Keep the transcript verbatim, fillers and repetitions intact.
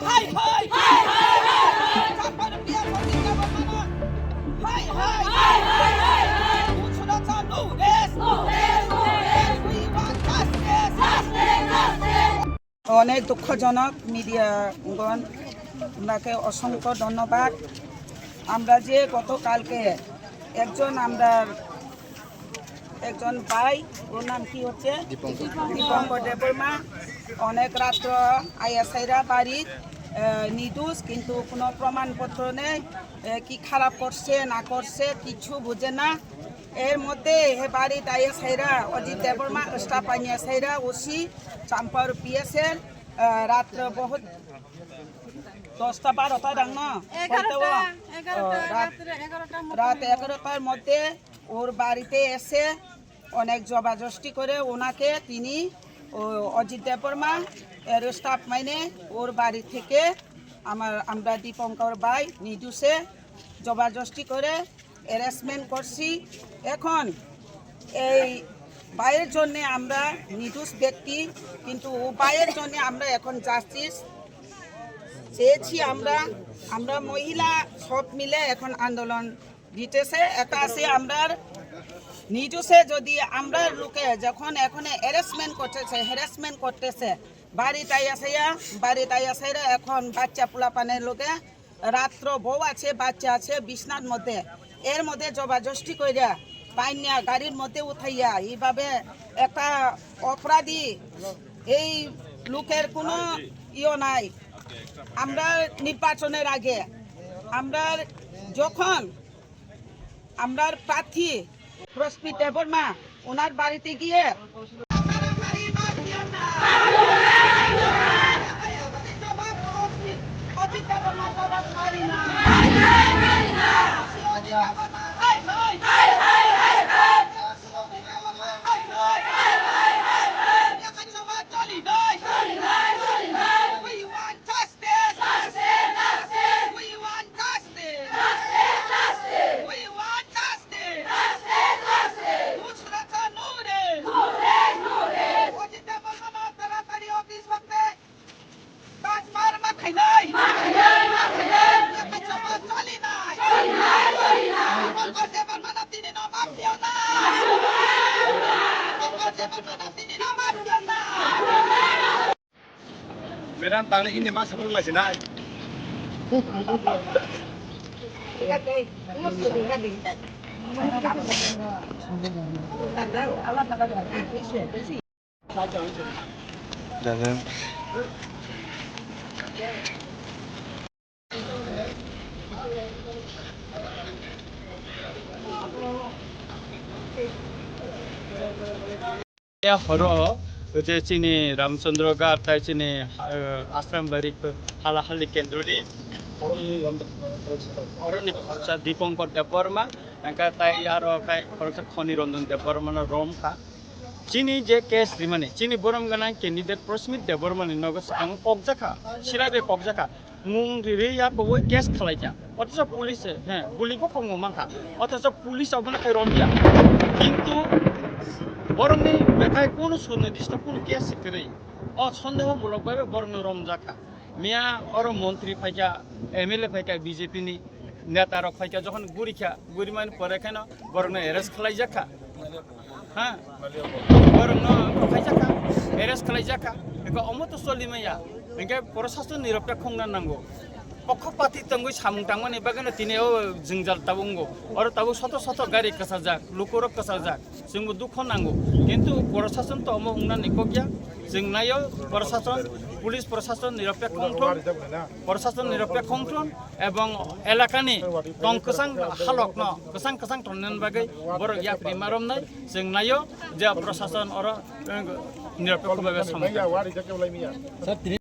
Hai, hai, hai, hai, hai, hai. Champar P S Ojit Debbarma. Hai, hai, hai, hai, hai, hai. Dusra cha no rest. No rest, no rest. We want justice. Justice, justice. অনেক দুঃখজনক মিডিয়াগণ, আপনাকে অসংখ্য ধন্যবাদ। আমরা যে গতকালকে একজন আমরা একজন ভাই, ওর নাম কি হচ্ছে? দীপঙ্কর। দীপঙ্কর দেববর্মা। অনেক রাত্র আয়া সাইরা বাড়িত, আহ, নিদোষ, কিন্তু কোনো প্রমাণপত্র নেই। এ, কি খারাপ করছে না করছে, কিছু বুঝে না। এর মধ্যে হে বাড়িত আয়া সাইরা অজিত দেববর্মা, স্টাফ আনিয়া সাইরা, ওসি, চাম্পার পিএসএল, আহ, রাত্র বহুত দশটা বারোটা দাং না? এগারোটা, হয়তো, এগারোটা, আহ, রাত, রাত্রে এগারোটার মতো রাত হলো। এগারোটার মধ্যে ওর বাড়িতে এসে অনেক জবাজস্তি করে ওনাকে তিনি, ও, অজিত দেববর্মা, এর স্টাফ মানে ওর বাড়ি থেকে আমার, আমরা দীপঙ্কর ভাই নিদোষে জবাজস্তি করে অ্যারেস্টমেন্ট করছি। এখন এই ভাইয়ের জন্যে আমরা নিদোষ ব্যক্তি, কিন্তু ও ভাইয়ের জন্যে আমরা এখন জাস্টিস চেয়েছি। আমরা, আমরা মহিলা সব মিলে এখন আন্দোলন দিতেছে। এটা আছে আমরার নিদোষে যদি আমরার লোকে যখন এখানে হ্যারাসমেন্ট করতেছে, হ্যারাসমেন্ট করতেছে, বাড়িত আইয়া সাইয়া, বাড়িত আইয়া সাইরা এখন বাচ্চা পোলাপানের লোকে রাত্র বউ আছে, বাচ্চা আছে বিছনার মধ্যে, এর মধ্যে জবাজস্তি কইরা পাইনিয়া গাড়ির মধ্যে উঠাইয়া এইভাবে একটা অপরাধী, এই লোকের কোনো ইয়ে নাই। আমরা নির্বাচনের আগে আমরা যখন আমরার প্রার্থী রশ্মি দেববর্মা ওনার বাড়িতে গিয়ে We want justice! Justice! Justice! We want justice! Justice! Justice! We want justice! Justice! Justice! Dusra cha no rest! No rest! No rest! Ajit দেববর্মা তাড়াতাড়ি অফিস হতে বাস মার মাথায় নাই! মাথায় নাই! মাথায় নাই! চলি নাই! চলি নাই! চলি নাই! অজিত দেববর্মা তিনি না মাফ দিও না! অজিত দেববর্মা তিনি না মাফ দিও না! Madam, tangni hindi mas sabun lagi na. Dadan. Ya horo je chini Ramchandra Ghat tai chini, eh, Ashram Bari hala hali kendro ni oroni khorsa Dipankar Debbarma, angka tai aro kai khoroksa Khoni Ranjan Debbarma no rom kha. Chini je case rimani, chini borom gana candidate Prasmit Debbarma ni nogo ang kokjakha, silai bai kokjakha. Mung riri ya kobo case khalaikha. Othocho police, he, guli bo khokmo mankha. Othocho police obono khai romya. Kintu borokni bekhai kono sunirdisto kono case se kwrwi. O sondeho mulok bai borokno romjakha. Miya oro montri phaikha, M L A phaikha B J P ni neta rok phaikha, jokhon gurikha, gurimani pore kheno borokno arrest khlaijakha. Ha? Borokno rokhaijak kha, arrest khlaijak kha. Eko omo to choli maya. Hingke prosason nirok ta khongna nango. Pokho pati tongwi samung tangmani bagwino tini o jwngjal tabuk wngo. Oro tabuk soto soto gari kwchajak, lukurok kwchajak. Chwngbo dukho nango. Kintu prosason to omo wngna ni kokya. Chwng naio prosason, police prosason nirok ta khongthon. Prosason nirok ta khongthon. Ebong elakani tong kwchang halokno kwchang kwchang tonnani bagwi borok yapri ma romnai. Chwng naio je prosason oro, eh, nirok ta khobaiba samung.